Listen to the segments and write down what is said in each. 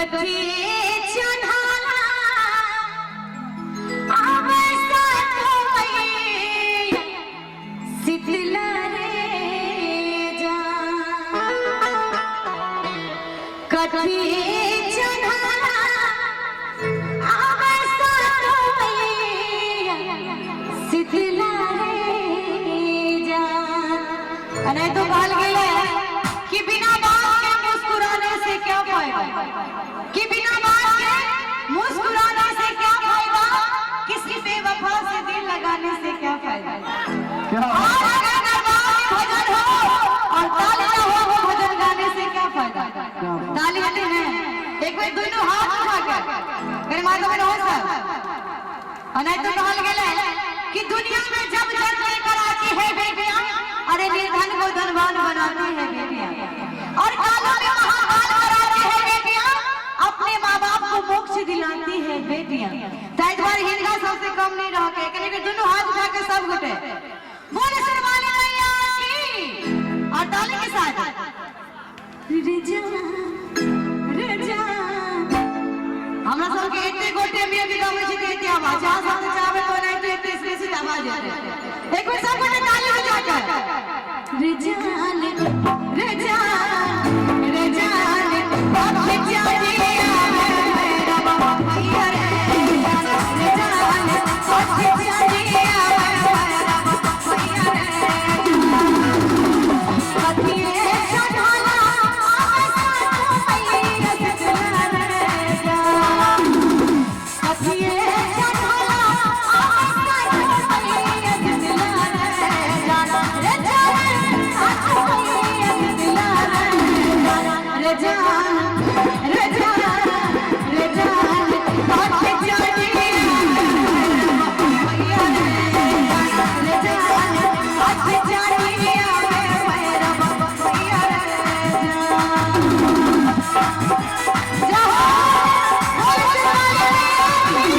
कथी चढ़ाला आवे सातो मैया शीतला रे जा। कथी चढ़ाला आवे सातो मैया शीतला रे जा। नहीं तो कहल गेल है कि बिना बात के मुस्कुराने से क्या फायदा, कि बिना बात के मुस्कुराने से क्या फायदा, किसी बेवफा से दिल लगाने से क्या फायदा। क्या और अगर दरबार में भजन हो और ताली ना हो तो भजन गाने से क्या फायदा। क्या बात। ताली आते हैं एक बार दोनों हाथ उठा के मेरे माता बहन हो सर। और नहीं तो कहल गेल है कि दुनिया में जब जन्म लेकर आती है बेटियां, अरे निर्धन को धनवान बनाती है बेटियां, और कालों में महाकाल कराती है बेटियां, अपने माँ बाप को मोक्ष दिलाती है बेटियां। ताहि दुआरे हिनका सबसे कम नहीं रह के कनि दोनों हाथ उठा के सब गोटे बोले सुनवाली मैया की और ताली के साथ। रिजा रिजा हमरा सबके एते गोटे मिल के गाबै छी त एते आवाज, अहाँ सब तऽ चाहबै तो नहीं तो एते बेसी आवाज एते। एक बेर सब गोटे ताली बजा के रिजान रिजान रिजान पख जानिया मेरा बाबा भैया रे रिजान पख जानिया मेरा बाबा भैया रे। कथिए चढ़ाला आवे सातो मैया शीतला रे जा। कथिए चढ़ाला आवे सातो मैया शीतला रे जा। रे जान सातो मैया शीतला रे जा। रे जान रे जान रे जान पख जानिया मैया रे जा। रे जान पख जानिया मेरा बाबा भैया रे जा। जाओ बोल सुनवाली मैया की।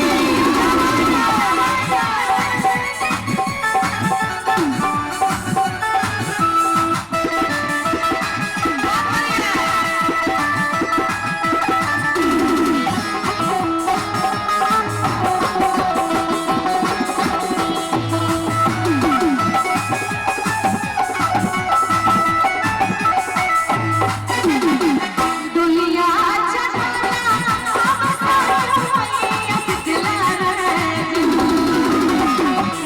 दुनिया चढ़ाला आवे सातो मैया शीतला रे जा।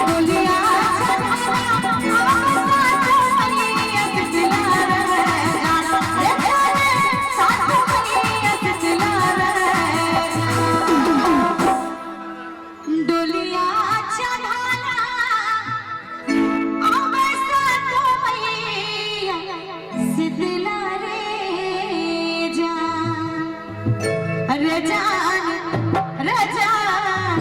दुनिया चढ़ाला आवे सातो मैया शीतला रे जा। रे जान सातो मैया शीतला रे जा। डोलिया चढ़ाला आवे सातो मैया शीतला रे जा। रे जान रे जान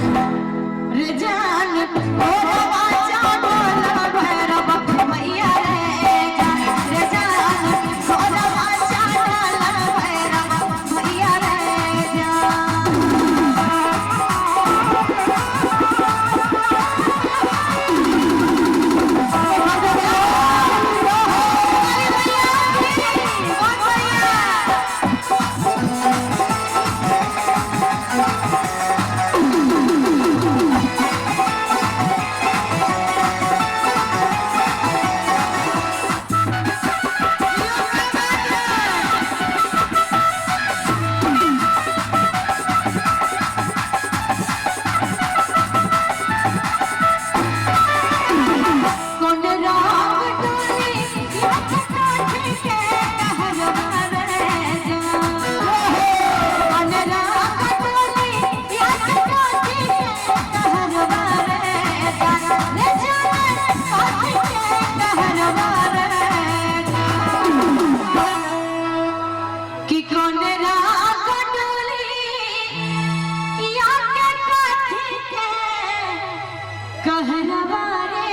रे जान ओ बाचा बोला भैरव मैया रे जा। रे जान ओ बाचा बोला भैरव मैया रे जा। अरे मैया की बहुत बढ़िया। कौन राम डोली लख काठ के कहरवा रे जा। कौन राम डोली लख काठ के कहरवा रे जा। रे जान काठ के कहरवा रे जा। कि कौन राम डोली या के काठ के कहरवा रे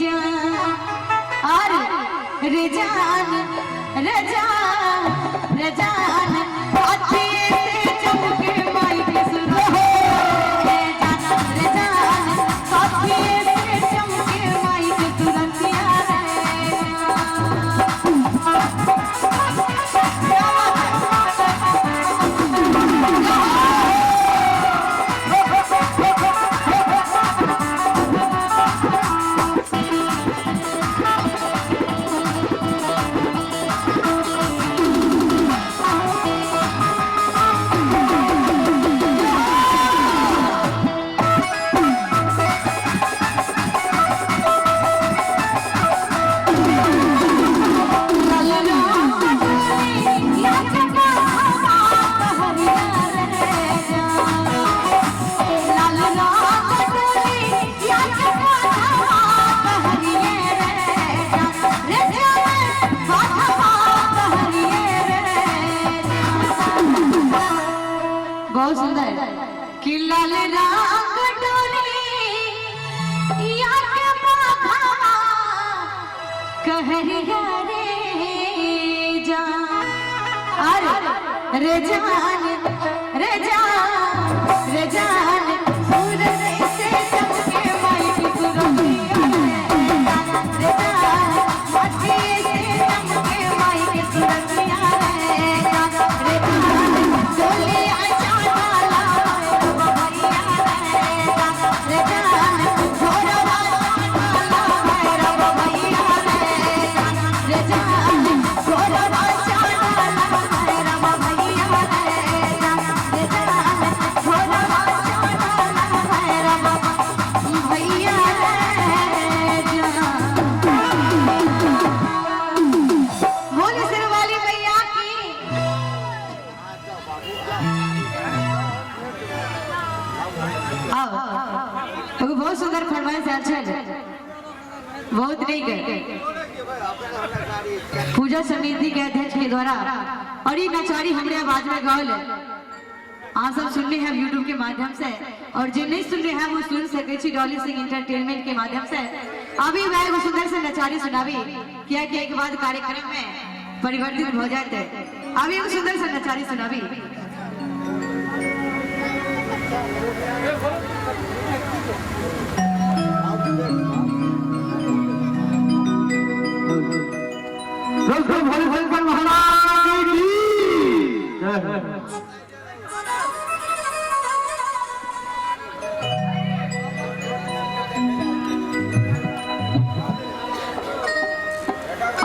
जा। और रे जान रे जान रे जान अथिए से चमके माई के सुनो रे जान। रे जान अथिए से चमके माई के सुरतिया रे जा। क्या बात है। बहुत सुंदर कि लाल रंग डोली या के बाघा कहरिया रे जान, अरे रे जान, रे जान, रे जान, सूरज से चमके माई की सुरतिया रे जान, माटी से चमके माई की सुरतिया रे जान, रे जान, डोलिया चांदाला भैरव भैया रे जान, रे जान, भोरवा चांदाला भैरव भैया रे जान, रे जान, भोरवा चांदाला भैरव भैया रे जान, रे जान, भोरवा चांदाला भैरव भैया रे जान। बोल सिरवाली मैया की। आओ, एगो बहुत सुंदर फरमाइश आयल छल, बहुत नीक पूजा समिति के अध्यक्ष के द्वारा, और ये नचारी हमरे आवाज में गावल है। आप सब सुनने हैं यूट्यूब के माध्यम से, और जो नहीं सुन रहे हैं वो सुन सके छी डॉली सिंह इंटरटेनमेंट के माध्यम से। अभी मैं एगो सुंदर से नचारी सुनावी, क्या कि एक बाद कार्यक्रम में परिवर्तित हो जाते। अभी एगो सुंदर से नचारी सुनावी। दोस्तों भोले शंकर महाराज की जय।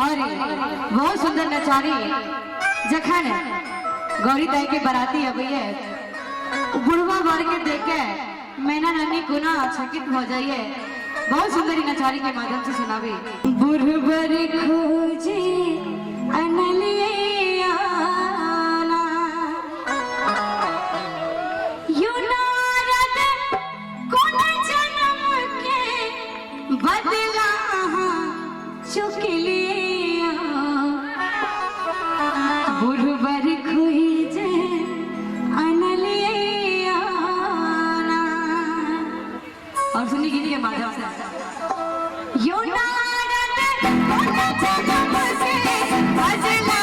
और बहुत सुंदर नचारी, जखन गौरी दाई के बराती अबैये, बुढ़वा बर के देख के मैना नानी कोना चकित हो जाइए। बहुत सुंदर नचारी के माध्यम से सुनावी। बुढ़बर खोजे अनलियाना, you Narad कोन जन्म के बदला चुक लिया, बुढ़बर खोजे अनलियाना। और सुनी गीत के माध्यम से यो नारद कोन जन्म से बदला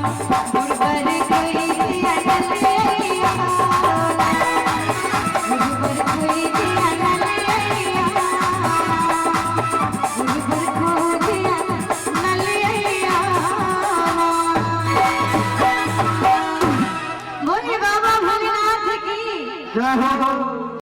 गुरुवर कोई दिया न ले आइया। गुरुवर कोई दिया न ले आइया। गुरुवर कोई दिया न ले आइया। बोले बाबा भोलेनाथ की जय हो।